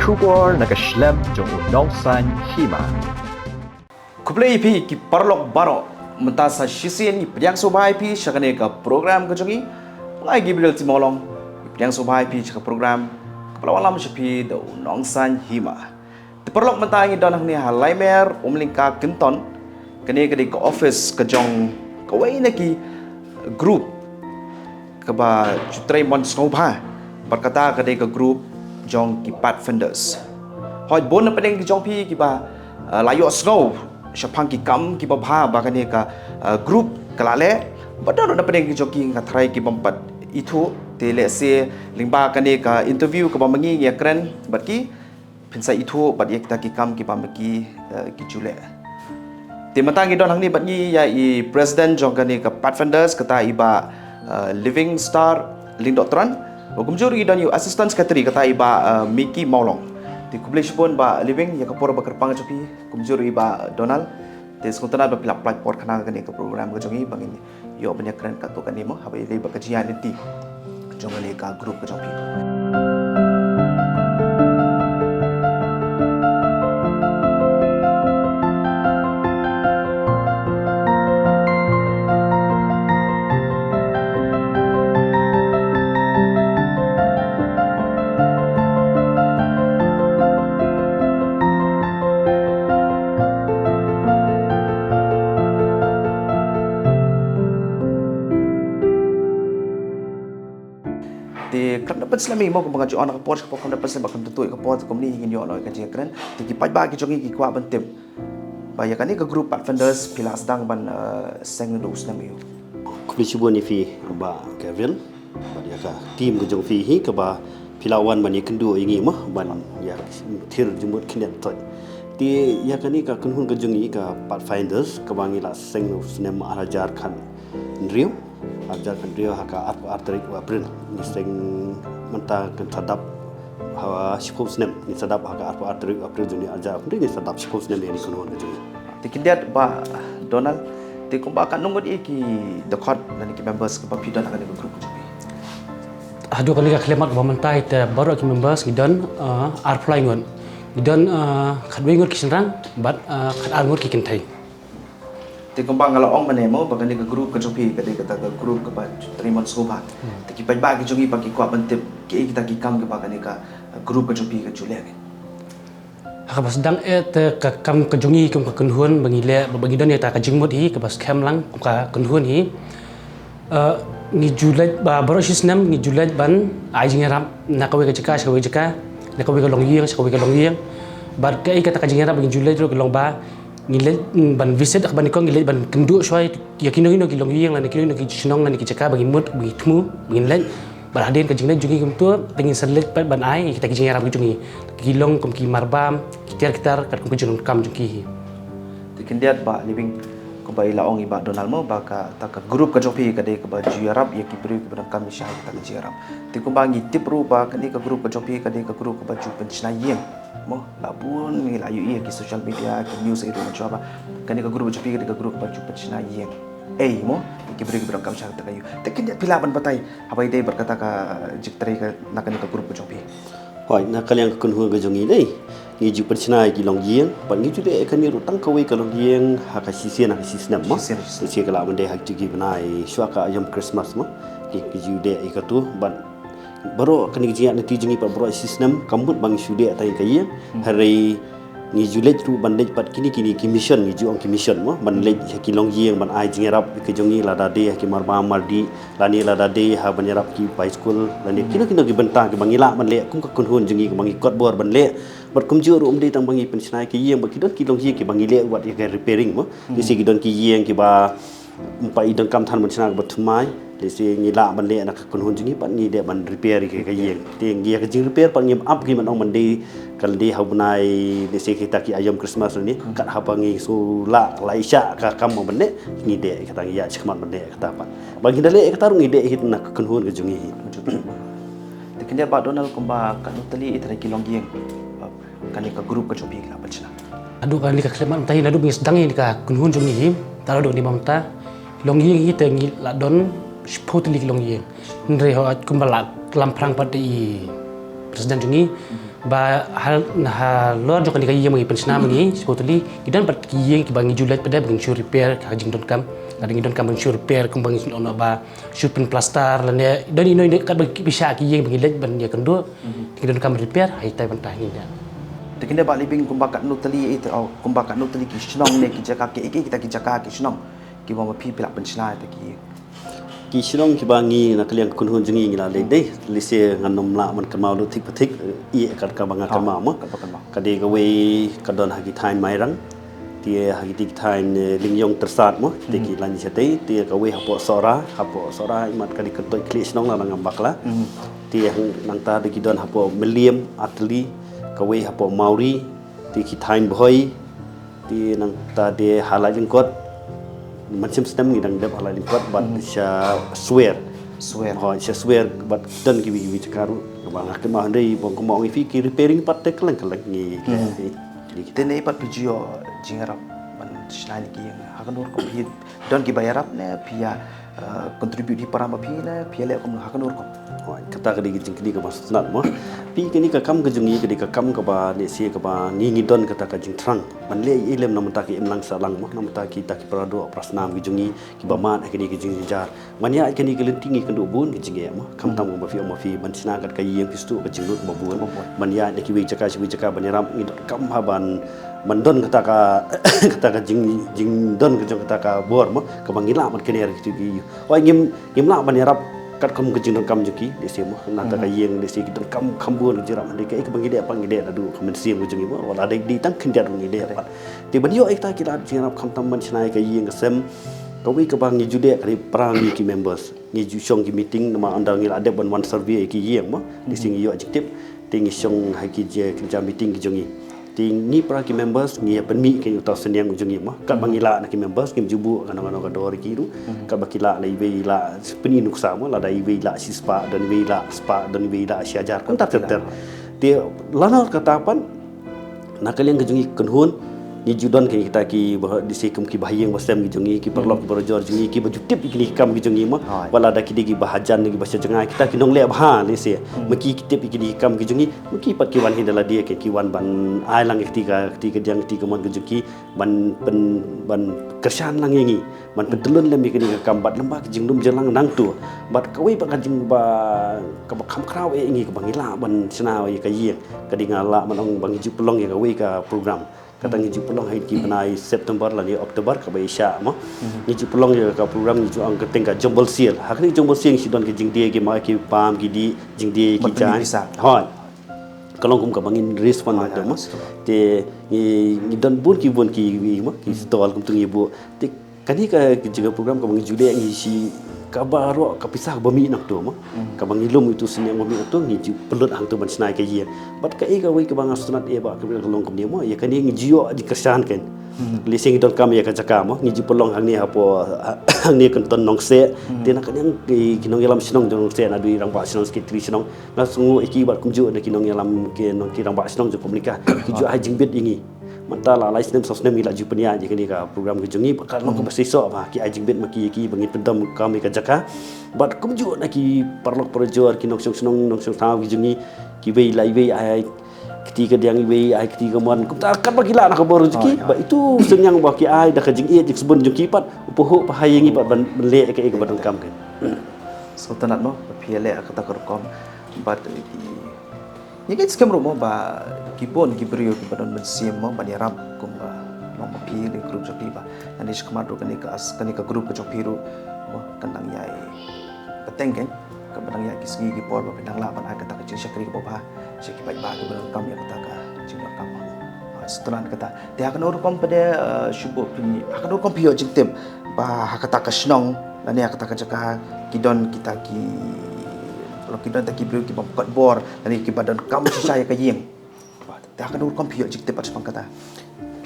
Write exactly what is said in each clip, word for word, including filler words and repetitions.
Khubor na ka shlem jong u Nongsaiñ Hima. Khublei ïa phi ki paralok baroh, mynta sa shisien ngi pdiang sngewbha ïa phi sha kane ka program ka jong ngi. Nga Gabriel Timolong, ngi pdiang sngewbha ïa phi sha ka program kaba la wallam sha phi da u Nongsaiñ Hima. Te paralok, mynta ngi don hangne ha Laimer Umlyngka Kynton, kane ka dei ka office ka jong kawei na ki group kaba ju trei mon sngewbha, bad kata ka dei ka group jong ki Pathfinders. Hooid, bun na pdeng ki jong phi kiba, eh, la ïohsngew shaphang ki kam kiba bha ba kane ka, eh, group ka la leh, bad don na pdeng ki jong ki nga tharai ki bym pat ithuh. Te lehse lyngba kane ka interview kaba ma ngi ngi ïakren bad ki, phin sa ithuh bad ïa kita ki kam kiba ma ki, eh, ki ju leh. Te mynta ngi don hangne bad ngi ïa i president jong kane ka Pathfinders, kata i Bah, eh, Living Star Lyngdoh Tran. Bad kumjuh ruh ngi don ïa u assistant secretary, kata i Bah, eh, Mickey Mawlong. Te khublei shibun Bah Living ïa ka por ba kyrpang jong phi, kumjuh ruh i Bah Donald. Te sngewtynnat ba phi la pynlait por khnang kane ka program ka jong ngi ba ngin ïoh ban ïakren katto katne mo, haba ïadei bad ka jingïaid lynti jong kane ka group ka jong phi. Te khlem da pynslem ïa mo, kumba nga ju ong ha ka por, ka por khlem da pynslem, ba khlem da tuh ïa ka por, te kumne hi ngin ïoh noh ïa ka jingkren. Te ki paidbah ki jong ngi ki kwah ban tip ba ïa kane ka group Pathfinders phi la sdang ban, eh, seng naduh u snem aïu? Khublei shibun ïa phi Bah Kevin bad ïa ka team ka jong phi hi kaba phi la wan ban ïakynduh ïa ngi mo, ban ïa thied jingmut khyndiat toit. Te ïa kane ka kynhun ka jong ngi ka Pathfinders kaba ngi la seng naduh u snem ar hajar khathynriew, ar hajar khathynriew ha ka arphew ar tarik u April. Ngi seng mynta kan sa dap ha shiphew snem, ngi sa dap ha ka arphew ar tarik u April jong ngi ar hajar khathynriew, ngi sa dap shiphew snem ïa kane ka kynhun ka jong ngi. Te khyndiat Bah Donald, te kumba katno ngut ïa ki dkhot lane ki members kiba phi don ha kane ka group ka jong phi? Haduh kane ka khyllipmat kaba mynta hi te baroh ki members ngi don, eh, arphew lai ngut. Ngi don, eh, khatwei ngut ki shynrang bad, eh, khatar ngut ki kynthei. Te kumba nga la ong mynne mo ba kane ka group ka jong phi ka dei kata ka group kaba ju trei mon sngewbha. Hmm. Te ki paidbah ki jong ngi ba ki kwah ban tip kiei kita ki kam kiba kane ka group ka jong phi ka ju leh. Ha kaba sdang eh te ka kam ka jong ngi kum ka kynhun ba ngi leh, ba ngi don ïa kata ka jingmut hi kaba skhem lang kum ka kynhun hi. Eh, ngi ju leit ba baroh shi snem ngi ju leit ban ai jingïarap na kawei ka jaka sha kawei ka jaka, na kawei ka longïing sha kawei ka longïing. Bad kaei kata ka jingïarap ba ngi ju leit ruh ka long ba ngi leit, mm, ban visit, ha kaba nyngkong ngi leit ban kynduh shuwa ïa kino kino ki longïing lane kino kino ki shnong lane ki jaka ba ngi mut, ba ngi thmu, ba ngin leit. Bad hadien ka jingleit jong ngi kumto te ngin sa leit pat ban ai ïa kita ki jingïarap ki jong ngi, ki long kum ki marbam, ki tiar ki tar, katkum ka jingdonkam jong ki hi. Te khyndiat Bah Living, kumba i la ong i Bah Donald mo ba kata ka group ka jong phi ka dei kaba ju ïarap ïa ki briew kiba donkam ïa kita ki jingïarap. Te kumba ngi tip ruh ba kane ka group ka jong phi ka dei ka group kaba ju pynshna ïing mo, la bun ngi la ïohi ha ki social media, ki news ïa ruh mynshwa ba kane ka group ka jong phi ka dei ka group kaba ju pynshna ïing ei mo, ïa ki briew kiba donkam sha kata ka ïing. Te khyndiat phi lah ban batai haba ïadei bad kata ka jingtrei ka na kane ka group ka jong phi? Hooid, na ka liang ka kynhun ka jong ngi lei, ngi ju pynshna ïa ki longïing bad ngi ju leh ïa kane ruh tang kawei ka longïing ha ka shisien ha ka shisnem mo. Shisien ha ka shisnem. Shisien ka lah ban dei ha kito ki bnai shuwa ka aïom Christmas mo, ki, ki ju leh ïa kato. Bad baroh kane ka jingïaid lynti jong ngi pat baroh shi snem kam mut ba ngi shu leh tang ïa ka ïing. Hmm. Hynrei ngi ju leit ruh ban leit pat kine kine ki mission, ngi ju ong ki mission mo, ban leit ha ki longïing ban ai jingïarap ïa ki jong ngi, lada dei ha ki marbam mardih lane lada dei ha ban ïarap ki bai skul lane kino kino ki bynta kiba ngi lah ban leh kum ka kynhun jong ngi kiba ngi kot bor ban leh. Bad kumjuh ruh ym dei tang ba ngi pynshna ïa ki ïing, bad ki don ki longïing kiba ngi leh wat ïa ka repairing mo. Hmm. Lehse ki don ki ïing kiba ym pat i donkam than ban shna kaba thymmai, lehse ngi lah ban leh na ka kynhun jong ngi pat ngi dei ban repair ïa ka ïing. Te ngi ïa ka jingrepair pat ngim ap ngi ban ong ban dei ka dei ha u bnai, lehse kita ki aïom Christmas lane kat haba ngi shu lah, lah i shah ka kam ban leh, ngi dei kata ngi ïa shikmat ban leh kata pat. Ba ngi da leh kata ruh ngi dei hit na ka kynhun ka jong ngi. Te khyndiat Bah Donald, kumba katno tylli ïa ki longïing kane ka group ka jong phi ka la pynshna? Haduh kane ka khyllipmat mynta hi naduh ba ngi sdang ïa ka kynhun jong ngi hi, te haduh kane mynta longïing hi te ngi la don shiphew tylli ki longïing. Hynrei hooid kumba la klam phrang pat da i president jong ngi, Ba ha, halor jong kane ka ïing ba ngi pynshna ma ngi, shu teli, ki don pat ki ïing kiba ngi ju leit pat de ba ngi shu repair ka jingdonkam. Lada ngi donkam ban shu repair kumba ngi shu ong ba shu pynplastar lane don ino ino katba ki pisa ki ïing ba ngi leit ban ïakynduh. Ki donkam repair ha itai ban tah ngi da. Te kine ba li bing kumba katno teli ita, oh, kumba katno teli ki shnong ne ki jaka ki, ki, kita ki jaka ki shnong kiba ma phi phi la pynshna ita ki. Ki shnong kiba ngi na ka liang kynhun jong ngi ngi la leit dei, lehse ngan ym lah ban kynmaw lut thik pa thik, ïa ka kaba nga kynmaw mo. Kaba kynmaw. Ka dei kawei ka don ha ki thaiñ Mairang. Te ha ki thaiñ, eh, Lyngïong Tyrsad mo. Te ki lain shatei, te kawei hapoh Sohra, hapoh Sohra imat ka dei ka toit khlieh shnong la ngam bakla. Te hang nangta dei ki don hapoh Mylliem, Atylli, kawei hapoh Mawri, te ki thaiñ Bhoi, te nangta dei ha Laitlangkot, mynsiem snem ngi dang dep ha Laitlangkot, bad sha Swer. Swer. Hooid, sha Swer, bad don kiwei kiwei jaka ruh, kaba nga kynmaw hynrei, bong kumba ong ïa phi ki repairing pat te kylleng kylleng ngi. Te ne pat phi ju ïoh jingïarap ban shna ïa ki ïing ha kano rukom phi don kiba ïarap ne phi ïa, eh, contribute hi para ma phi ne phi ïa leh kum ha kano rukom. Hooid, kata ka dei ka jingkylli kaba sngewtynnat mo. Phi kane ka kam ka jong ngi ka dei ka kam kaba lehse kaba ngi ngi don kata ka jingthrang ban leh ïa lem na mynta ki imlang sahlang mo, na mynta kita ki para doh para snam ki jong ngi kiba mad ha kane ka jingjynjar. Ban ïaid kane ka lynti ngi kynduh bun ki jingeh mo. Khamtam ba phi ong ma phi ban shna kat ka ïing phi sdang ka jinglut ba bun. Ban ïaid na kiwei jaka sha kiwei jaka ban ïarap ngi donkam ha ban, ban don kata ka, kata ka jing, jingdon ka jong kata ka bor mo. Kaba ngi lah ban kynnoh ïa kitu ki. Hooid ngim, ngim lah ban ïarap katkum ka jingdonkam jong ki, lehse mo. Nangta ka ïing lehse ki donkam kham bun ka jingïarap hynrei kaei kaba ngi leh pat ngi leh naduh ka mynsiem ka jong ngi mo. Wat la dei dei tang khyndiat ngi leh pat. Te ban ïoh ïa kita ki lad jingïarap khamtam ban shna ïa ka ïing ka sem. Kawei kaba ngi ju leh ka dei para ngi ki members. Ngi ju shong ki meeting namar ynda ngi la dep ban wan survey ïa ki ïing mo. Lehse ngi ïoh jingtip. Te ngi shong ha ki je, ki ja meeting ki jong ngi. Te ngi para ki members ngi ïa pynmih ki uta u synñiang u jong ngi mo. Katba ngi lah na ki members ngim ju buh kano kano ka dor ïa ki ruh. Katba ki lah la iwei lah pynmih nuksa mo, lada iwei lah shispah, don iwei lah spah, don iwei lah shi hajar. Kumta ter ter. Te lanot kata pat na ka liang ka jong ngi kynhun ngi ju don kita kiba lehse kum kiba ha ïing ba sem ki jong ngi, ki paralok ki parajor jong ngi, kiba ju tip ïa kine ki kam ki jong ngi mo. Wat lada ki dei kiba hajan kiba sha jngai, kita ki nongleh bha lehse. Ma ki ki tip ïa kine ki kam ki jong ngi, ma ki pat ki wan hi da lade ki, ki wan ban ai lang ïa kti ka, kti ka diang kti ka mon ka jong ki ban pyn, ban kyrshan lang ïa ngi. Ban pyntylun lem ïa kane ka kam bad lem bad ka jinglum jingïalang nangto. Bad kawei pat ka jing ba, kaba kham khraw eh ïa ngi kaba ngi lah ban shna ïa ka ïing. Ka dei nga lah ban ong ba ngi ju pynlong ïa kawei ka program. Kata ngi ju pynlong ha ki bnai September lane October kaba ïa shah mo. Ngi ju pynlong ïa ka program ngi ju ong ka kyrteng ka Jumble Sale. Ha kane ka Jumble Sale ngi shu don ka jingdie ki ma ki pam ki dih jingdie ki jaiñ. Hooid. Ka long kum kaba ngin raise fund mo. Te ngi, ngi don bun ki bun ki, ki stall kumtu ngi buh. Te kane ka, ka jingïalang program kaba ngi ju leh ngi shi kaba ruh ka pisa kaba mih nangto mo. Kaba ngi lum ïa utu u synñiang ba mih nangto ngi ju pynlut hangto ban shna ïa ka ïing. Bad kaei kawei kaba nga sngewtynnat eh ba ka long kumne mo. Ïa kane ngi ju ïoh jingkyrshan kan. Lehse ngi donkam ïa ka jaka mo. Ngi ju pynlong hangne hapoh, hangne kynton Nongseh. Te na ka liang ki, ki nongïalam shnong jong Nongseh naduh i rangbah shnong, secretary shnong. Nga sngew ïa ki bad kumjuh na ki nongïalam ki nong ki rangbah shnong jong Kumlika. Ki ju ai jingbit ïa ngi. Mynta la lai snem saw snem ngi la ju pynïaid ïa kane ka program ka jong ngi, bad ka long kaba shisha ba ki ai jingbit ma ki ïa ki ba ngin pyndonkam ïa ka jaka. Bad kumjuh na ki paralok parajor ki nongshong shnong nongshong thaw ki jong ngi, kiwei la iwei ai kti ka diang, iwei ai kti ka mon, kumta katba ki lah na ka bor jong ki. Ba itu u synñiang ba ki ai da ka jingïeit jingsbun jong ki pat u pynhun pynhai ïa ngi pat ban leh ïa kaei kaba donkam kan. Sngewtynnat mo ba phi ïa leh kata ka rukom. Bad i Ngi ngeit skhem ruh mo ba ki bun ki briew kiba don mynsiem mo ban ïarap kum, ah, long ba phi ne group jong phi ba. Ngan ïa sngewkhmat ruh kane ka as, kane ka group ka jong phi ruh mo kan nang ïai bteng kein kaba nang ïai ki sngi ki por ba phin nang lah ban ai kata ka jingshakri kaba bha sha ki paidbah kiba donkam ïa kata ka jingdonkam mo. Ah, sngewtynnat kata. Te ha kano rukom pat de, eh, shu buh pynmih, ha kano rukom phi ïoh jingtip ba ha kata ka shnong lane ha kata ka jaka ki don kita ki, ki don kita ki briew kiba kot bor lane kiba donkam shisha ïa ka ïing. Te ha kano rukom phi ïoh jingtip shaphang kata?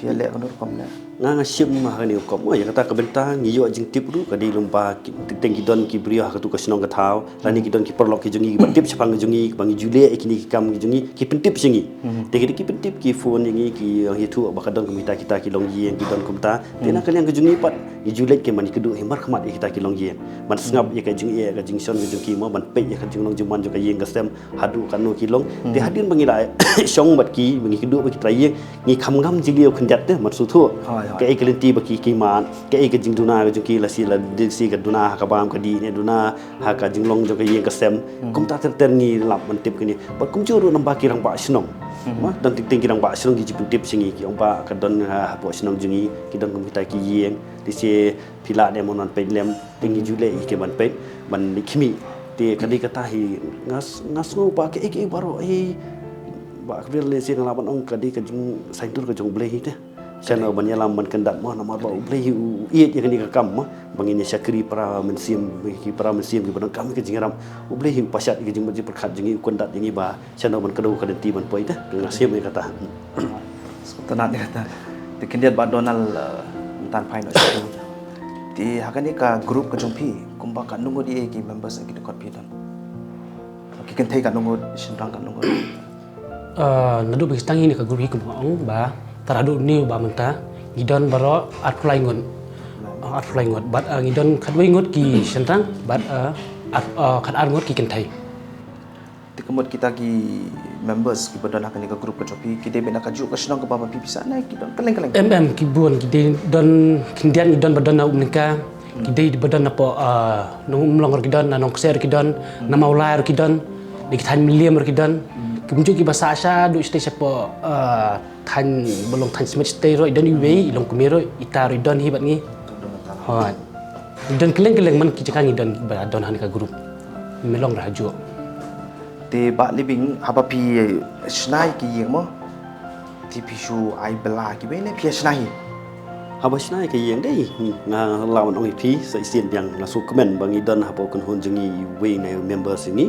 Ïa leh ka rukom leh. Nga nga shim ha kane ka rukom. Ïa kata ka bynta ngi ïoh jingtip ruh ka dei lyngba ki, teng ki don ki briew ha katu ka shnong ka thaw. Lane ki don ki paralok ki jong ngi kiba tip shaphang ka jong ngi, kiba ngi ju leh ïa kine ki kam ki jong ngi, ki pyntip sha ngi. Te ki dei ki pyntip, ki phone ïa ngi, ki ïathuh ba ka don kumta kita ki longïing, ki don kumta. Te na ka liang ka jong ngi pat ngi ju leit ki man ki duh hi markhmat ïa kita ki longïing. Ban sngap ïa ka jingeh ka jingshon ka jong ki mo, ban peit ïa ka jinglong jingman jong ka ïing ka sem haduh katno ki long. Te hadien ba ngi la shong bad ki, ba ngi kynduh bad ki trai ïing, ngi kham ngam jingïaw khyndiat te, ban sngewthuh kaei ka lynti ba ki, ki mad, kaei ka jingduna ka jong ki, la shi la dei shi ka duna ha ka bam ka dih ne duna ha ka jinglong jong ka ïing ka sem. Kumta ter ter ngi lap ban tip kine. Bad kumjuh ruh namar ba ki rangbah shnong, ma don teng teng ki rangbah shnong ki ju pyntip sha ngi, ki ong ba ka don ha, hapoh shnong jong ngi ki don kum kita ki ïing, te shi phi lah ne mon ban peit lem. Te ngi ju leit hi ki ban peit, ban leit khmih. Te ka dei kata hi, nga s-, nga sngew ba kaei kaei baroh hi, ba ka bri lehse nga lah ban ong ka dei ka jingsaiñdur ka jong U Blei hi te. Shano ban ïalam ban kyndat mo, namar ba U Blei hi u ïeit ïa kane ka kam mo, ba ngin ïa shakri para mynsiem, ki para mynsiem kiba donkam ka jingïalam. U Blei hi u pynshad ïa ka jingmut jingpyrkhat jong ngi, u kyndat ïa ngi ba shano ban kdew ka lynti ban poi te. Nga sngew ïa kata. Sngewtynnat ïa kata. Te khyndiat Bah Donald, eh, mynta phai noh sha. Te ha kane ka group ka jong phi, kumba katno ngut ïa ki members ki dkhot phi don? Ki kynthei katno ngut, shynrang katno ngut? Eh, naduh ba ngi sdang ïa kane ka group hi, kumba ong ba tang haduh une u ba mynta ngi don baroh arphew lai ngut. Eh, arphew lai ngut. Bad, eh, ngi don khatwei ngut ki shynrang bad, eh, ar-, eh, khatar ngut ki kynthei. Te ka mut kita ki members kiba don ha kane ka group ka jong phi, ki dei beit na kajuh ka shnong kaba phi pisa ne ki don kylleng kylleng? Em, em, ki bun, ki dei don khyndiat, ki don ba don na Umlyngka, ki dei ba don napoh, ah, Nongumlong ruh ki don, na Nongkser ruh ki don, na Mawlai ruh ki don, na ki thaiñ Mylliem ruh ki don. Kumjuh kiba sah shaduh shatei shapoh, ah, thaiñ, ba long thaiñ Smit shatei ruh i don iwei, i longkmie ruh, ita ruh i don hi bad ngi. Hooid. Don kylleng kylleng, man ki jaka ngi don ba don ha kane ka group. Mih long ruh hajuh. Te Bah Libing, haba phi shna ïa ki ïing mo, te phi shu ai bylla kiwei ne phi shna hi? Haba shna ïa ki ïing dei, nga lah ban ong ïa phi sa shisien biang, nga sngewkmen ba ngi don hapoh kynhun jong ngi iwei na i member jong ngi.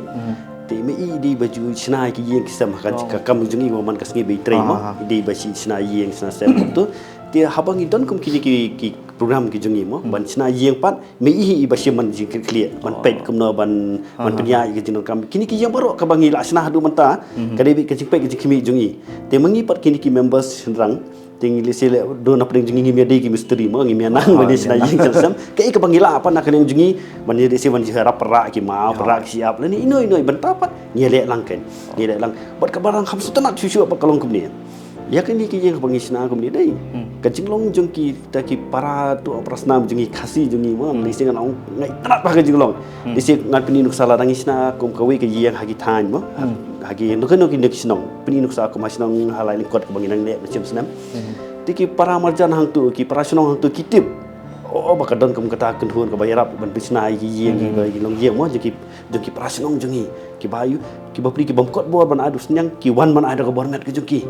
Te i mei i dei ba ju shna ïa ki ïing ki sem ha ka, ka kam jong i, man ka sngi ba i trei mo. I dei ba shi shna ïing shna sem tu. Te haba ngi don kum kine ki, ki program ki jong ngi mo, ban shna ïing pat, mei i hi iba shim ban jingkitkhlieh, ban peit kumno ban, ban pynïaid ïa ka jingdonkam. Kine ki ïing baroh kaba ngi la shna haduh mynta, ka dei beit ka jingpeit ka jingkhmih jong i. Te ma ngi pat kine ki members shynrang, te ngi lehse leh don na pdeng jong ngi, ngim ïadei ki mistri mo, ngim ïanang ban ïa shna ïing shna sem. Kaei kaba ngi lah pat na ka liang jong ngi, ban ïa lehse ban ïarap para ki maw, para ki shyiap, lane ino ino i bynta pat ngi ïaleh lang kein. Ngi ïaleh lang. Bad kaba dang kham sngewtynnat shuh shuh pat ka long kumne. Ïa kane ka ïing kaba ngi shna kumne dei, ka jinglong jong kita ki para, to para snam jong ngi, Khasi jong ngi mo, lehse ngan ong nga itynnat bha ka jinglong. Lehse ngan pyni nuksa, lada ngi shna kum kawei ka ïing ha ki thaiñ mo, ha ki, no kano kano ki shnong, pyni nuksa kum ha shnong ha Lailyngkot kaba ngi nang leh mynsiem snem. Te ki para marjan hangto, ki para shnong hangto ki tip, oh, ba ka don kum kata ka kynhun kaba ïarap ban pynshna ïa ki ïing, ïa ki longïing mo, jong ki, jong ki para shnong jong ngi. Kiba ïoh, kiba pli, ki bym kot bor ban ai da u synñiang, ki wan ban ai da ka bor met ka jong ki.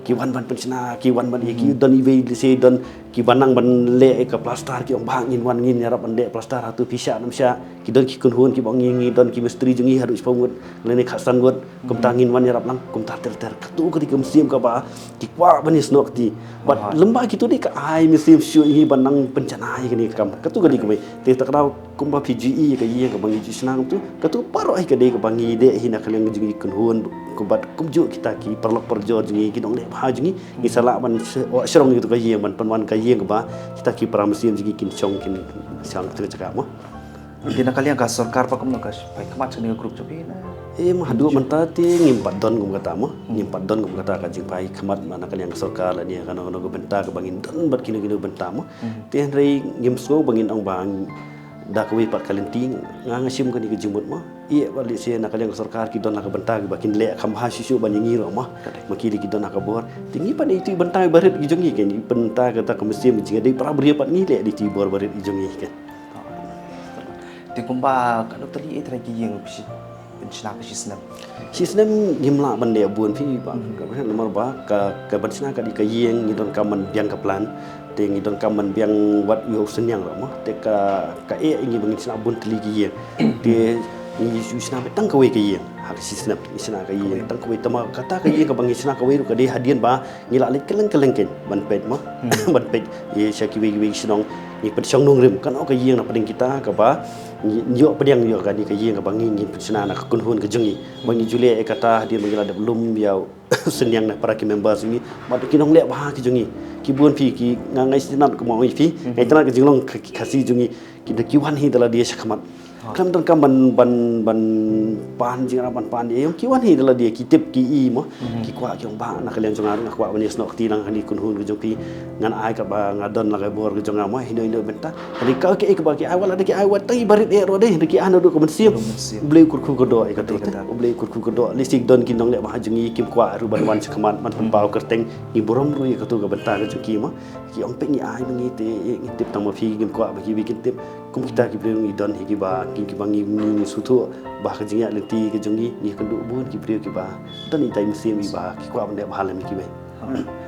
Ki wan ban pynshna, ki wan ban ïa ki, don iwei lehse don kiba nang ban leh ïa ka plaster, ki ong ba ngin wan ngin ïarap ban leh plaster, hato phi shah ne ym shah. Ki don ki kynhun kiba ong ngi, ngi don ki mistri jong ngi haduh shiphew ngut lane khatsan ngut. Kumta ngin wan ïarap lang, kumta ter ter. Kato ka dei ka mynsiem kaba ki kwah ban ïasnoh kti. Bad lem bad kito dei ka ai mynsiem shuh ïa ngi ban nang pynjanai ïa kane ka kam. Kato ka dei ka mei. Te ta ka daw kumba phi ju i ïa ka ïing kaba ngi ju shna kumto, kato baroh hi ka dei kaba ngi leh hi na ka liang jong ngi kynhun, kumba kumjuh kita ki paralok parajor jong ngi, ki nongleh bha jong ngi, ngi sa lah ban sh-, wah shrong ïa kato ka ïing, ban pynwan ka ïing kaba kita ki para mynsiem jong ngi kin shong, kin shong kato ka jaka mo. Te na ka liang ka sorkar pat kumno ka phai khmat sha kane ka group jong phi na? Em, haduh mynta te ngim pat don kum kata mo. Ngim pat don kum kata ka jingphai khmat na ka liang ka sorkar lane kano kano ka bynta kaba ngin don bad kino kino bynta mo. Te hynrei ngim sngew ba ngin ong ba da kawei pat ka lynti, nga nga shim kane ka jingmut mo. Ïa ba lehse na ka liang ka sorkar ki don la ka bynta kiba kin leh kham bha shuh shuh ban ïa ngi ruh mo. Ma ki lei ki don la ka bor. Te ngi pat ïa itu i bynta iba rit ki jong ngi, kan i bynta kata ka mynsiem jingïadei para briew pat ngi leh da itu i bor ba rit ki jong ngi, kan. Te kumba katno tylli, eh, trai ki ïing phi pynshna ka shi snem? Shi snem ngim lah ban leh bun phi bah. Ka namar ba ka, ka ban shna ka dei ka ïing, ngi donkam ban biang ka plan. Te ngi donkam ban biang wat ïa u synñiang ruh mo. Te ka, ka eh ngi ba ngin shna bun tylli ki ïing. Te ngi shu shna beit tang kawei ka ïing. Ha ka shi snem ngi shna ka ïing tang kawei, tangba kata ka ïing kaba ngi shna kawei ruh ka dei hadien ba ngi la leit kylleng kylleng kein ban peit mo. Ban peit ïa sha kiwei kiwei ki shnong, ngi pynshong nongrim kano ka ïing na pdeng kita kaba ngi ïoh pdiang ïoh kane ka ïing kaba ngi ngin pynshna na ka kynhun ka jong ngi. Ba ngi ju leh ïa kata hadien ba ngi la dep lum ïa u synñiang na para ki members jong ngi. Bad ki nongleh bha ki jong ngi, ki bun phi ki, nga nga itynnad kumba ong ïa phi, nga itynnad ka jinglong ka, ki Khasi jong ngi. Ki da ki wan hi da lade shakhmat. Khlem donkam ban, ban, ban pan jingïarap, ban pan ïa, ki wan hi da lade, ki tip ki i mo. Ki kwah ki ong ba na ka liang jong nga ruh nga kwah ban ïasnoh kti lang ha kane ka kynhun ka jong phi. Ngan ai kaba nga don la ka bor ka jong nga mo, hynrei hynrei bynta. Hynrei ka kaei kaba ki ai, wat la da ki ai wat tang i barit eh ruh dei, hynrei ki ai naduh ka mynsiem. Naduh mynsiem. U Blei u kyrkhu kyrdoh ïa kata. Kata, kata. U Blei u kyrkhu kyrdoh. Lehse don ki nongleh bha jong ngi kim kwah ruh ban wan shakhmat ban pynpaw kyrteng. Ngi burom ruh ïa katu ka bynta ka jong ki mo. Ki ong peit ngi ai ma ngi te, eh, ngi tip tang ma phi kim kwah ba kiwei kin tip. Kum kita ki briew ngi don hi kiba, ki, kiba ngi, ngi, ngi sngewthuh ba ka jingïaid lynti ka jong ngi, ngi kynduh bun ki briew kiba don itai mynsiem iba ki kwah ban leh bha lem ïa kiwei.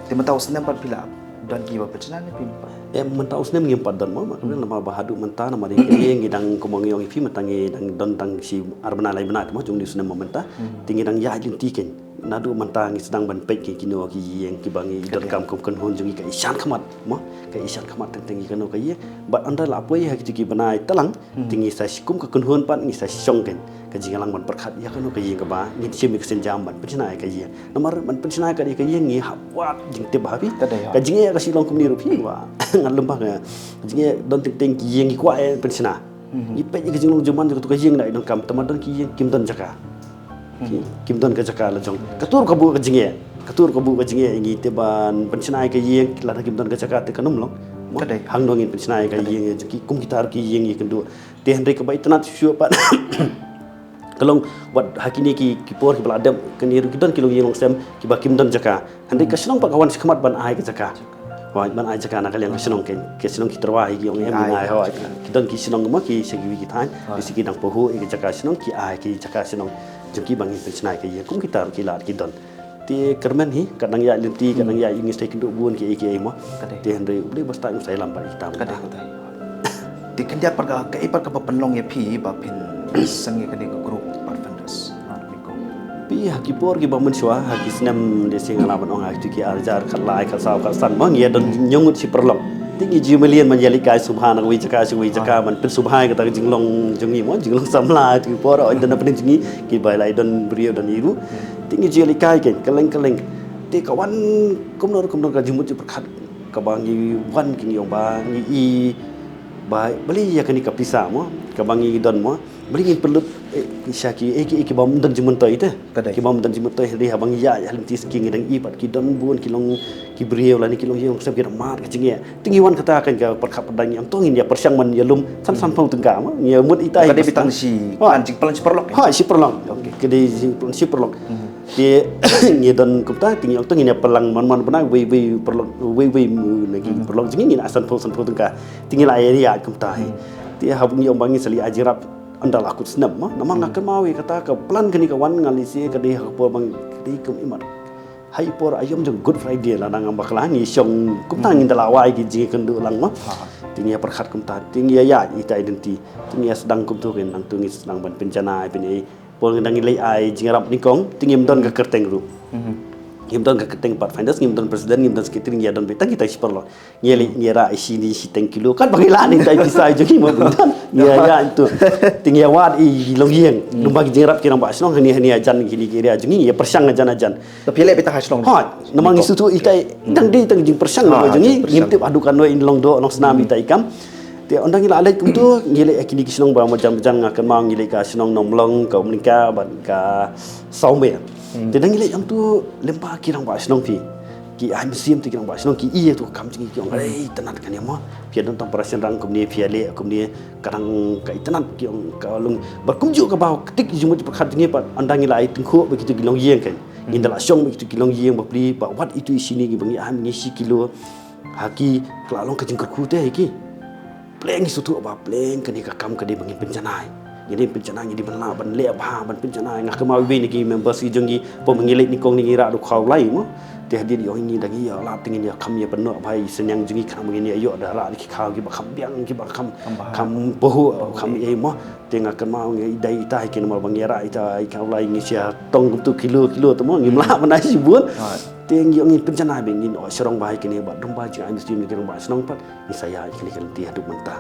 Te mynta u snem pat phi la don kiba pynshna ne phim pat? Em, mynta u snem ngim pat don mo, ma ka namar ba haduh mynta namar ïa ka ïing ngi dang, kumba ngi ong ïa phi mynta ngi dang don tang shi ar bnai lai bnai mo jong une u snem mo mynta. Te ngi dang ïaid lynti kein. Naduh mynta ngi sdang ban peit kein kino ki ïing kiba ngi donkam kum kynhun jong ngi, ka i shan khmat mo, ka i shan khmat teng teng ïa kano ka ïing. Bad ynda la poi ha kito ki bnai tlang, te ngi sa shi kum ka kynhun pat ngi sa shong kein ka jingïalang ban pyrkhat ïa kano ka ïing kaba ngin shim ïa ka sienjam ban pynshna ïa ka ïing. Namar ban pynshna ïa ka ïing ngi hap wad jingtip ha phi. Ka dei, ha. Ka jingeh ka shu long kumne ruh phi ba ngan lum ba ka jingeh don teng teng ki ïing ngi kwah ïa pynshna. Ngi peit ïa ka jinglong jingman jong katu ka ïing na i donkam, tangba don ki ïing kim don jaka. Ki, kim don ka jaka la jong. Katu ruh ka buh ka jingeh. Katu ruh ka buh ka jingeh ïa ngi te ban pynshna ïa ka ïing lada kim don ka jaka te kan ym long. Ka dei. Hangno ngin pynshna ïa ka ïing jong ki, kum kita ruh ki ïing ïakynduh. Te hynrei kaba itynnad shuh shuh pat ka long wat ha kine ki, ki por kiba la dep kane ruh ki don ki longïing longsem kiba kim don jaka. Hynrei ka shnong pat ka wan shakhmat ban ai ka jaka. Hooid, ban ai jaka na ka liang ka shnong, ka, ka shnong ki tyrwa hi ki ong em, ki ai, hooid. Ki don ki shnong mo ki sha kiwei ki thaiñ, ki sha ki dang pahuh ïa ka jaka shnong, ki ai ki jaka shnong jong ki ba ngin pynshna ïa ka ïing, kum kita ruh ki lad ki don. Te kyrmen hi, ka dang ïaid lynti, ka dang ïaid ïa ngi sdei kynduh bun kiei kiei mo. Ka dei. Te hynrei U Blei ba stai un sa ïalam bad ïa kita. Ka dei, ka dei. Te khyndiat pat ka, kaei pat kaba pynlong ïa phi ba phin seng ïa kane ka group Pathfinders? Phi ha ki por kiba mynshuwa, ha ki snem, lehse nga lah ban ong ha kito ki ar hajar khatlai, khatsaw, khatsan mo, ngi ïa don ñiewngud shi paralok. Te ngi ju malian ban ïalehkai sngewbha na kawei jaka sha kawei jaka ban pynsngewbha ïa kata ka jinglong jong ngi mo, jinglong samla ha kito ki por, ynda na pdeng jong ngi kiba la ïa don briew don ïa ruh. Te ngi ju ïalehkai kein kylleng kylleng. Te ka wan kumno kumno ka jingmut jingpyrkhat kaba ngi wan kein, ngi ong ba ngi i ba balei ïa kane ka pisa mo kaba ngi don mo, balei ngin pynlut, eh, sha ki, eh, ki, eh, kibym don jingmyntoi te. Ka dei. Kibym don jingmyntoi, hynrei haba ngi ïaid ha lynti sngewbha ngi dang i pat ki don bun ki long ki briew lane ki longïing longsem ki dang mad ka jingeh. Te ngi wan kata kein ka pyrkhat pyrda, ngi ong to ngin ïa pyrshang ban ïalum san, sanphew tyngka mo, ngi ïa mut itai. Ka dei beit tang shi, hooid, jingpyllun shi paralok. Hooid, shi paralok. Okey. Ka dei jingpyllun shi paralok. Te ngi don kumta, te ngi ong to ngin ïa pynlang man man bnai wei wei paralok, wei wei, mm, na ki paralok jong ngi ngin ai sanphew, sanphew tyngka. Te ngi la ïa ïaid kumta hi. Te haba ngi ong ba ngin sa leit ai jingïarap ynda la kut snem mo. Namar nga kynmaw ïa kata ka plan kane ka wan, nga lehse ka dei ha ka por ba ngi, ka dei kum imat ha i por aïom jong Good Friday lada ngam bakla, ngi shong kumta, ngin da la wai ki jingïakynduh lang mo. Te ngi ïa pyrkhat kumta, te ngi ïa ïaid itai lynti. Te ngi ïa sdang kumta kein, nangta ngi sdang ban pynjanai pynei. Por ngi dang ngi leit ai jingïarap nyngkong, te ngim don ka kyrteng ruh. Ngim don ka kyrteng Pathfinders, ngim don president, ngim don secretary, ngi ïa don beit tang kita shi paralok. Ngi ïa leit, ngi ïa rah i shini shiteng kilo, katba ngi lah ne tai pisa jong ngi mo, bun don. Ngi ïa ïa tu. Te ngi ïa wad i longïing. Lyngba ki jingïarap ki rangbah shnong hangne hangne hajan kine ki area jong ngi, ngi ïa pyrshang hajan hajan. Te phi leh beit tang ha shnong? Hooid, namar ngi sngewthuh itai dang dei tang jingpyrshang jong ngi, ngim tip haduh katno in long doh long snam itai i kam. Te ynda ngi la leit kumta, ngi leit ha kine ki shnong ba marjan marjan, nga kynmaw ngi leit ka shnong Nongmlong, ka Umlyngka bad ka Sawmer. Te ynda ngi leit kumta, lyngba ki rangbah shnong phi, ki ai mynsiem te ki rangbah shnong, ki i ïa tu ka kam jong ngi, ki ong, "Ei, itynnad kane mo. Phi ïa don tang para shynrang kumne, phi ïa leh kumne, ka dang ka itynnad," ki ong, ka long. Bad kumjuh kaba ktik jingmut jingpyrkhat jong ngi pat, ynda ngi la ai tyngkhuh bad kito ki longïing kein. Ngin da la shong bad kito ki longïing bapli, ba wat itu i shini ngi ba ngi ai ngi shi kilo. Ha ki, ka la long ka jingkyrkhu te ha ki. Pleng ngi sngewthuh ba pleng kane ka kam ka dei ba ngin pynjanai. Ngi dei pynjanai, ngi dei ban lah ban leh bha ban pynjanai. Nga kynmaw iwei na ki members ki jong ngi, por ba ngi leit nyngkong ne ngi rah da u khaw lai mo. Te Te hadien ïoh ngi da ngi ïa lad te ngin ïa kham ïa pynnoh bha ïa i synñiang jong ngi khnang ba ngin ïa ïoh da rah ki khaw kiba kham biang, kiba kham, kham bahuh, kham ei mo. Te nga kynmaw ngi dei ita hi kine mo ba ngi rah ita i khaw lai ngi sia tong kumtu kilo kilo te mo ngim lah ban ai shibun. Te ngi ïoh ngin pynjanai ba ngin ïoh shrong bha ïa kine ba dum ba jing ai mynsiem ngi ki rangbah shnong pat. Ngi sa ïa ïa kine ki lynti haduh mynta.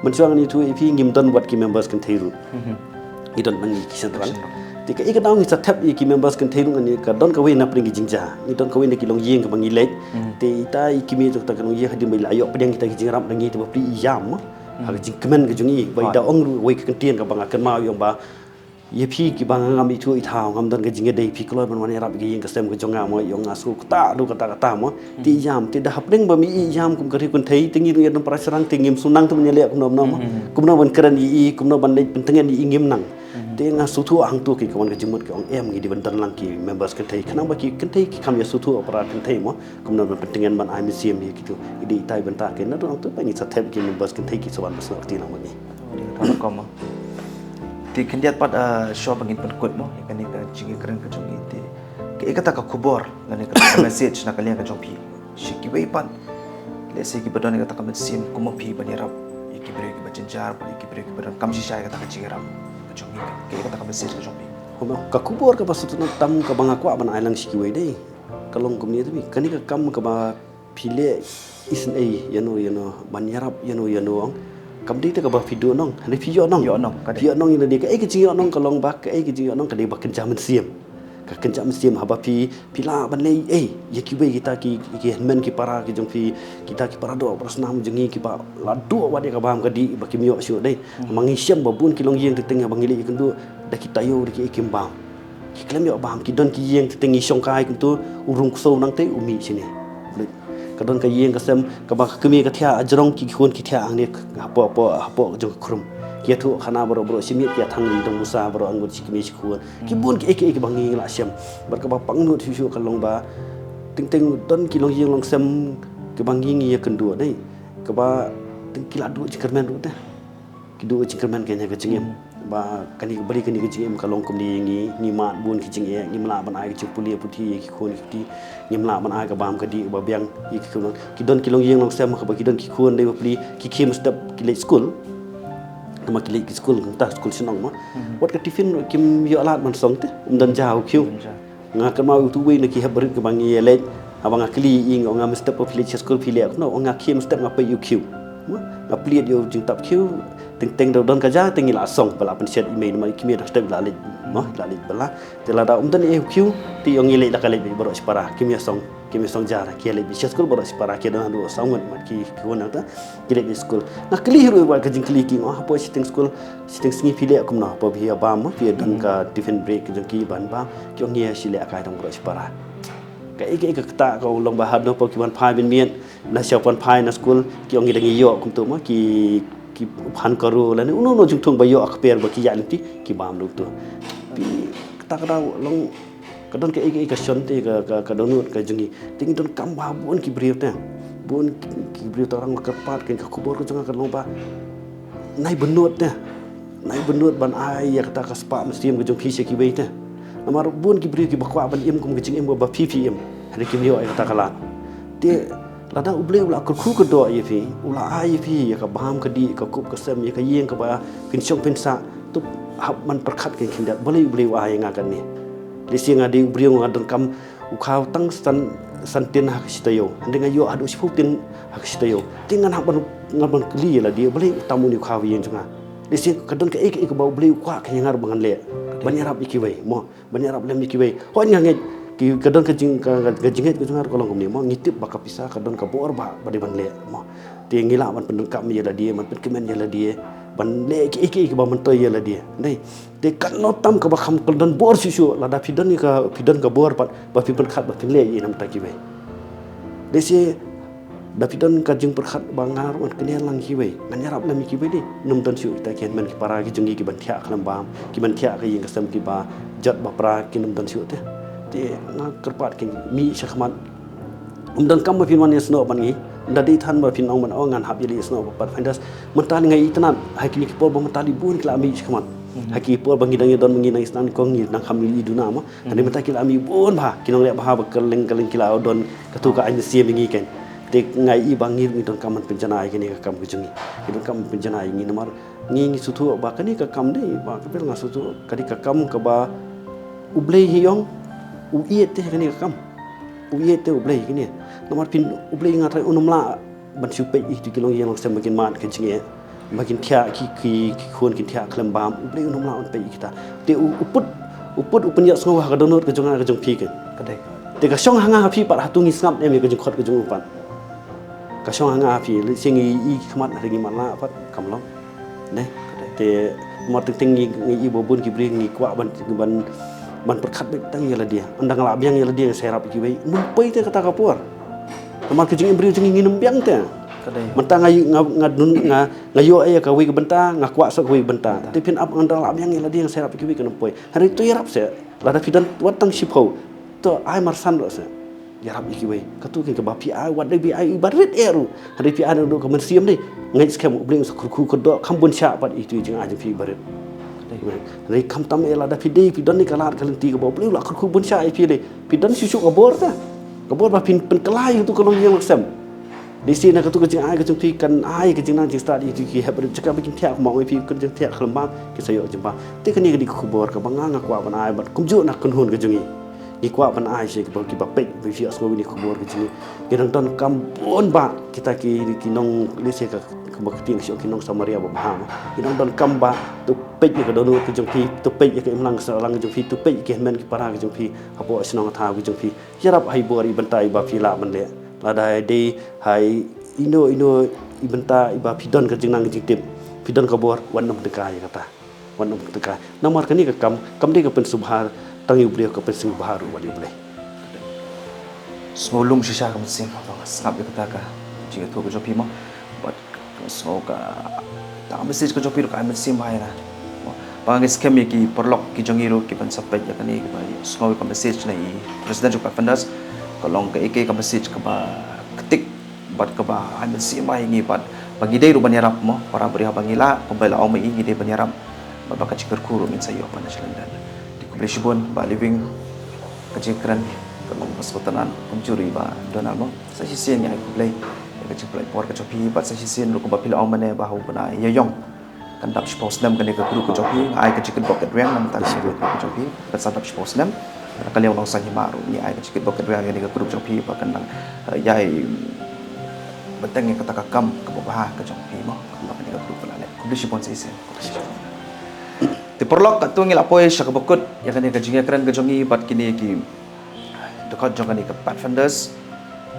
Mynshuwa ngan ïathuh ïa phi ngim don wat ki members kynthei ruh. Ngi don nang ïa ki shynrang. Te kaei ka daw ngi sa thep ïa ki members kynthei ruh ngan ïa ka don kawei na pdeng ki jingjia. Ngi don kawei na ki longïing kaba ngi leit. Te ita i kmie jong ta ka longïing hadien ba i la ïoh pdiang kita ki jingrap na ngi te bapli i ïam. Ha ka jingkmen ka jong i ba i da ong ruh wei ka kyntien kaba nga kynmaw ïa ong ba ïa phi kiba nga ngam ithuh ithaw ngam don ka jingïadei phi kloi ban wan ïarap ïa ka ïing ka sem ka jong nga mo ïa nga shu kata du kata kata mo. Te ïam te da hapdeng ba mi ïam kum ka ri kynthei te ngi ruh ïa don para shrang te ngim shu nang te ban ïaleh kumno kumno mo. Kumno ban kren ïa i kumno ban leit pyntngen ïa i ngim nang. Te nga shu thuh hangtu ki ka wan ka jingmut ki ong em ngi dei ban don lang ki members kynthei khnang ba ki kynthei ki kham ïa shu thuh para kynthei mo. Kumno ban pyntngen ban ai mynsiem ïa kitu i dei itai bynta ki na don hangtu ba ngi sa thep ki members kynthei ki sa wan ba snoh kti lang ba ngi. Te khyndiat pat shuwa ba ngin pynkut mo ïa kane ka jingïakren ka jong ngi te kaei kata ka khubor lane kata ka message na ka liang ka jong phi sha kiwei pat lehse kiba don ïa kata ka mynsiem kum ma phi ban ïarap ïa ki briew kiba jynjar bad ïa ki briew kiba donkam shisha ïa kata ka jingïarap ka jong ngi. Kaei kata ka message ka jong phi? Ka khubor kaba sngewtynnat tam kaba nga kwah ban ai lang sha kiwei dei ka long kumne te phi kane ka kam kaba phi leh isynei ïano ïano ban ïarap ïano ïano ong kam dei te kaba phi duh nong hynrei phi ïoh nong. Phi ïoh nong ïa lade kaei ka jingïoh nong ka long ba kaei ka jingïoh nong ka dei ba kynja mynsiem. Ka kynja mynsiem haba phi phi lah ban leh ei ïa kiwei kita ki ki hynmen ki para ki jong phi kita ki para doh para snam jong ngi kiba la duh wat ïa ka bam ka dih ba kim ïoh shuh dei. Ma ngi shem ba bun ki longïing te teng ba ngi leh ïa kynduh da ki taïew da ki ei kim bam. Ki khlem ïoh bam ki don ki ïing te teng ngi shongkai kumtu u rung ksew nangtei u mih shane. Ka don ka ïing ka sem kaba ka kmie ka thiah ajrong ki khun ki thiah hangne hapoh hapoh hapoh jong ka khrum. Ki ïathuh khana baroh baroh shi miet ki ïathang ri dong busa baroh angut shi kmie shi khun. Ki bun ki ei ki ei kiba ngi la shem. Bad kaba pangnud shuh shuh ka long ba teng teng don ki longïing longsem kiba ngi ngi ïa kynduh dei. Kaba teng ki la duh jingkyrmen ruh te. Ki duh jingkyrmen kane ka jingim ba kane ka bri kane ka jingim ka long kumne ngi ngi mad bun ki jingeh ngim lah ban ai ka jingpule puthi ïa ki khun ki kti ngim lah ban ai ka bam ka dih ba biang ïa ki khun ki don ki longïing longsem kaba ki don ki khun dei bapli ki khim step ki leit skul. Tama ki leit ki skul kumta skul shnong ma wat ka tiffin kim ïoh lad ban song te um don ja u khiew. Nga kynmaw utu wei na ki hep barit kaba ngi ïa leit haba nga kylli ïa i nga ong nga mynstep ba phi leit sha skul phi leh kumno ong nga khie mynstep nga peit ïa u khiew. Nga plied ïa u jingtap khiew teng teng da don ka ja te ngi la song ba la pynshet i mei namar i kmie da step la leit ma la leit ba la te lada um don ïa u khiew te ong ngi leit da ka leit baroh shipara kim ïa song kim ïa song ja ki ïa leit sha skul baroh shipara ki don haduh saw ngut ma ki ki wan nangta ki leit skul. Nga kylli ruh ba ka jingkylli ki nga hapoh shiteng skul shiteng sngi phi leh kumno hapoh phi ïa bam ma phi ïa don ka tiffin break ki jong ki ban bam. Ki ong ngi ïa shi leh kai dang baroh shipara. Ka ei ka ei ka kata ka u long ba hap nong pau ki ban phai ban miet na sha ban phai na skul ki ong ngi dang ïoh kumtu ma ki ki phan ka ru lane uno uno jingthung ba ïoh ka per ba ki ïa lynti ki bam dong tu. Pi kata ka dau long ka don ka ei ka ei ka shon te ka ka ka dohnud ka jong ngi te ngi don kam ba bun ki briew te bun ki briew te rang kyrpad ka ka khubor ka jong ka long ba nai bynnud te nai bynnud ban ai ïa kata ka spah mynsiem ka jong phi sha kiwei te. Namar bun ki briew kiba kwah ban im kum ka jingim ba phi phi im. Hynrei kim ïoh ïa kata ka lad. Te lada U Blei u la kyrkhu kyrdoh ïa phi u la ai ïa phi ïa ka bam ka dih ka kup ka sem ïa ka ïing kaba phin shong phin sah. Tup hap ban pyrkhat ka khyndiat balei U Blei u ai ïa nga kane. Lehse nga dei u briew nga donkam u khaw tang san san tin ha ka shi taïew. Hynrei nga ïoh haduh shiphew tin ha ka shi taïew. Te ngan hap ban ngan ban kylli ïa lade balei u tam une u khaw ïa jong nga. Lehse ka don kaei kaei kaba U Blei u kwah ka ïa nga ruh ba ngan leh ban ïarap ïa kiwei mo ban ïarap lem ïa kiwei. Hooid nga ngeit ki ka don ka jing ka ka jingngeit ka jong nga ruh ka long kumne mo ngi tip ba ka pisa ka don ka bor ba ba dei ban leh mo. Te ngi lah ban pyndonkam ïa lade ban pynkmen ïa lade ban leh kiei kiei kiba myntoi ïa lade. Dei Te katno tam kaba kham kyndon bor shuh shuh lada phi don ka phi don ka bor pat ba phi pynkhat ba phin leh ïa na bynta kiwei. Lehse da phi don ka jingpyrkhat ba nga ruh ngan kynnoh lang kiwei ngan ïarap lem ïa kiwei de. Ym don shuh kita ki hynmen ki para ki jong ngi ki ban thiah khlem bam ki ban thiah ka ïing ka sem kiba jot ba pra ki ym don shuh te. Te nga kyrpad ki mih sha khmat. Ym donkam ba phin wan ïasnoh bad ngi. Ynda dei than ba phin ong ban ong ngan hap ïaleit ïasnoh bad Pathfinders. Mynta lei nga itynnad ha kine ki por ba mynta lei bun ki la mih shakhmat. Ha ki por ba ngi dang ïa don, ngi dang ïa sdang kong, ngi dang kham ïa i duna mo. Hynrei mynta ki la mih bun bha, ki nongleh bha ba kylleng kylleng ki la don katu ka aiñ mynsiem ïa ngi kein. Te nga i ba ngi, ngi donkam ban pynjanai ïa kane ka kam ka jong ngi. Ngi donkam ban pynjanai ïa ngi namar ngi, ngi sngewthuh ba kane ka kam dei ba ka pil, nga sngewthuh ka dei ka kam kaba U Blei hi ong u ïeit te kane ka kam. U ïeit te U Blei kane. Namar phin, U Blei nga trai un ym lah ban shu peit ïa ki longïing longsem ba kin mad ka jingeh, ba kin thiah ki, ki, ki khun kin thiah khlem bam. U Blei un ym lah ban peit ïa kita. Te u, u put, u put u pynïasngew ha ka dohnud ka jong nga ka jong phi kein. Ka dei. Te ka shong ha nga ha phi pat, hato ngi sngap ne em ïa ka jingkhot ka jong u pat. Ka shong ha nga ha phi, lehse ngi i khmat hynrei ngi mad lah pat, kam long. Ne? Ka dei. Te namar teng teng ngi, ngi i ba bun ki briew ngi kwah ban, ban, ban pyrkhat beit tang ïa lade. Ynda nga lah biang ïa lade nga sa ïarap ïa kiwei. Ym poi te kata ka por. Namar ka jingim briew jong ngi ngin ym biang te. Ka dei. Mynta nga, nga, nga, nga, nga ïoh ïa kawei ka bynta, nga kwah sa kawei ka bynta. Bynta. Te phin ap, ynda nga lah biang ïa lade nga sa ïarap ïa kiwei, kan ym poi. Hynrei to ïarap se. Lada phi don wat tang shiphew, to ai marsan ruh se. Ïarap ïa kiwei. Katu kein kaba phi ai, wat dei phi ai ba rit eh ruh. Hynrei phi ai ruh ka mynsiem dei. Ngeit skhem U Blei un sa kyrkhu kyrdoh kham bun shah pat ïa itu i jingai jong phi ba rit. Hynrei khamtam eh lada phi dei, phi don ïa ka lad ka lynti kaba U Blei u la kyrkhu bun shah ïa phi dei. Phi don shuh shuh ka bor te. Ka bor ba phin pynkylla ïa katu ka longïing longsem. Lehse na katu ka jingai ka jong phi kan ai ka jingnang jingstad ïa itu ki hep ba rit, jaka ba kin thiah, kumba ong ïa phi, kin thiah khlem bam, kin sa ïoh jingbam. Te kane ka dei ka khubor kaba nga, nga kwah ban ai bad kumjuh na kynhun ka jong ngi. Ngi kwah ban ai sha kiba, kiba peit, ba phi ïohsngew ïa kane ka khubor ka jong ngi. Ngi dang donkam bun bah kita ki, ki nong, lehse ka, kumba ka ktien ka shu ong ki nong Samaria babha mo. Ngi dang donkam bah, to peit ïa ka dohnud ka jong phi, to peit ïa ka imlang ka sahlang ka jong phi, to peit ïa ki hynmen ki para ka jong phi, hapoh shnong thaw ka jong phi. Ïarap ha i bor i bynta iba phi lah ban leh. Lada dei ha ino ino i bynta iba phi don ka jingnang ka jingtip, phi don ka bor, wat nym tyngkai ïa kata. Wat nym tyngkai. Namar kane ka kam kam dei ka pynsngewbha tang ïa u briew, ka pynsngewbha ruh wat ïa U Blei. Sngewlum shisha ka mynsiem ba nga sngap ïa kata ka jingïathuh ka jong phi mo. Bad ka sngew ka, ta ka message ka jong phi ruh ka ai mynsiem bha ïa nga. Ba nga ngeit skhem ïa ki paralok ki jong ngi ruh kiban sa peit ïa kane, kiba sngew ïa ka message na i President jong ka Pathfinders, ka long kaei kaei ka message kaba ktik bad kaba ai mynsiem bha ïa ngi bad ba ngi dei ruh ban ïarap mo, para briew, haba ngi lah, kumba la ong ma i, ngi dei ban ïarap bad ba ka jingkyrkhu ruh ngin sa ïoh ban sha lyndet. Te khublei shibun Bah Living, ka jingkren ka long ba sngewtynnat kumjuh ruh i Bah Donald mo. Sa shisien ngi ai khublei ïa ka jingpynlait por ka jong phi bad sa shisien ruh kumba phi la ong mynne ba ha u bnai Ïaïong kan dap shiphew snem kane ka group ka jong phi, nga ai ka jingkyrkhu kyrdoh na ka bynta kane ka group ka jong phi, kan sa dap shiphew snem. Na ka liang u Nongsaiñ Hima ruh ngi ai ka jingkyrkhu kyrdoh ïa kane ka group jong phi ba kan nang, eh, ïai bteng ïa kata ka kam kaba bha ka jong phi mo, kaba kane ka group ka la leh. Khublei shibun sa shisien. Te paralok, katto ngi la poi sha kaba kut ïa kane ka jingïakren ka jong ngi bad kine ki dkhot jong kane ka Pathfinders.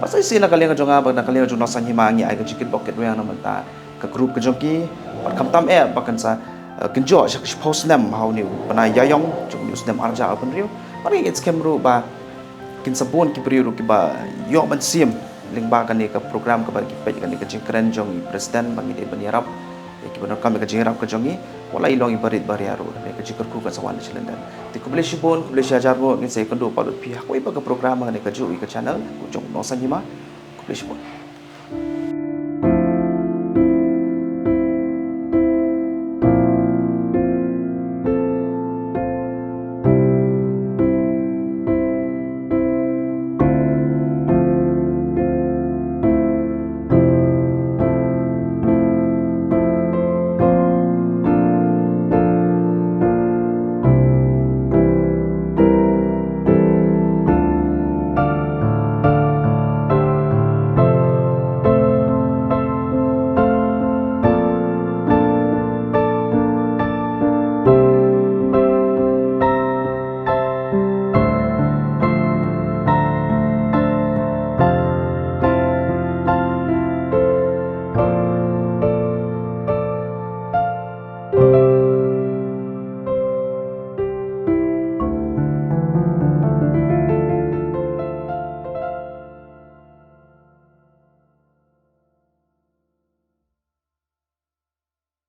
Bad sa shisien na ka liang ka jong nga bad na ka liang ka jong u Nongsaiñ Hima ngi ai ka jingkyrkhu kyrdoh na ka bynta ka group ka jong ki. Bad khamtam eh ba kan sa, eh, kynjoh sha ka shiphew snem ha une u bnai Ïaïong jong une u snem arhajar arphew hynriew. Bad ngi ngeit skhem ruh ba kin sa bun ki briew ruh kiba ïoh mynsiem lyngba kane ka program kaba ki peit kane ka jingkren jong i President ba ngi dei ban ïarap ïa kiba donkam ïa ka jingïarap ka jong ngi, wat la i long i barit baria ruh, kane ka jingkyrkhu kan sa wan sha lyndet. Te khublei shibun, khublei shihajar nguh, ngin sa ïakynduh pat bad phi ha kawei pat ka program ha kane kajuh ka channel ka jong u Nongsaiñ Hima. Khublei shibun.